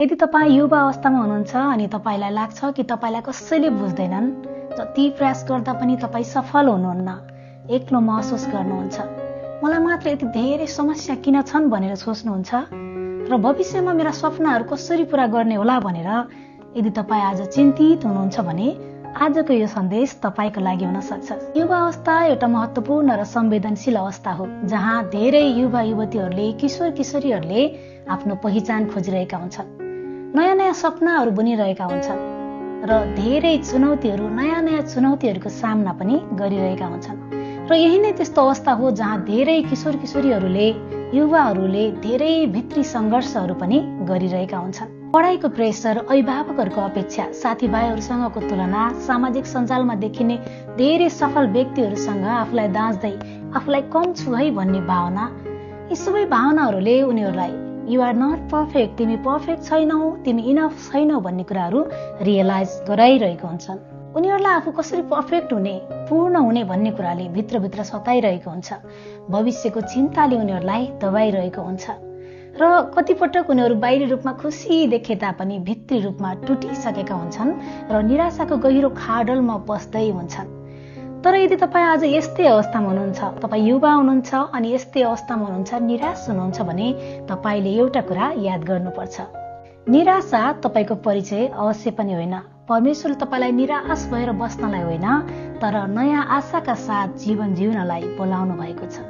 यदि तपाईँ युवा अवस्थामा हुनुहुन्छ अनि तपाईलाई लाग्छ कि तपाईलाई कसैले बुझ्दैनन्, जति प्रयास गर्दा पनि तपाईँ सफल हुनुहुन्न, एक्लो महसुस गर्नुहुन्छ, मलाई मात्र यति धेरै समस्या किन छन् भनेर सोच्नुहुन्छ र भविष्यमा मेरा सपनाहरू कसरी पूरा गर्ने होला भनेर यदि तपाईँ आज चिन्तित हुनुहुन्छ भने आजको यो सन्देश तपाईको लागि हुन सक्छ। युवा अवस्था एउटा महत्त्वपूर्ण र संवेदनशील अवस्था हो जहाँ धेरै युवा युवतीहरूले किशोर किशोरीहरूले आफ्नो पहिचान खोजिरहेका हुन्छन्, नयाँ नयाँ सपनाहरू बुनिरहेका हुन्छन् र धेरै चुनौतीहरू नयाँ नयाँ चुनौतीहरूको सामना पनि गरिरहेका हुन्छन्। र यही नै त्यस्तो अवस्था हो जहाँ धेरै किशोर किशोरीहरूले युवाहरूले धेरै भित्री सङ्घर्षहरू पनि गरिरहेका हुन्छन्। पढाइको प्रेसर, अभिभावकहरूको अपेक्षा, साथीभाइहरूसँगको तुलना, सामाजिक सञ्जालमा देखिने धेरै सफल व्यक्तिहरूसँग आफूलाई दाँच्दै आफूलाई कम छु है भन्ने भावना, यी सबै भावनाहरूले उनीहरूलाई यु आर नट पर्फेक्ट, तिमी पर्फेक्ट छैनौ, तिमी इनफ छैनौ भन्ने कुराहरू रियलाइज गराइरहेको हुन्छन्। उनीहरूलाई आफू कसरी पर्फेक्ट हुने, पूर्ण हुने भन्ने कुराले भित्रभित्र सताइरहेको हुन्छ। भविष्यको चिन्ताले उनीहरूलाई दबाइरहेको हुन्छ र कतिपटक उनीहरू बाहिरी रूपमा खुसी देखे तापनि भित्री रूपमा टुटिसकेका हुन्छन् र निराशाको गहिरो खाडलमा बस्दै हुन्छन्। तर यदि तपाईँ आज यस्तै अवस्थामा हुनुहुन्छ, तपाईँ युवा हुनुहुन्छ अनि यस्तै अवस्थामा हुनुहुन्छ, निराश हुनुहुन्छ भने तपाईँले एउटा कुरा याद गर्नुपर्छ। निराशा तपाईँको परिचय अवश्य पनि होइन। परमेश्वरले तपाईँलाई निराश भएर बस्नलाई होइन, तर नयाँ आशाका साथ जीवन जिउनलाई बोलाउनु भएको छ।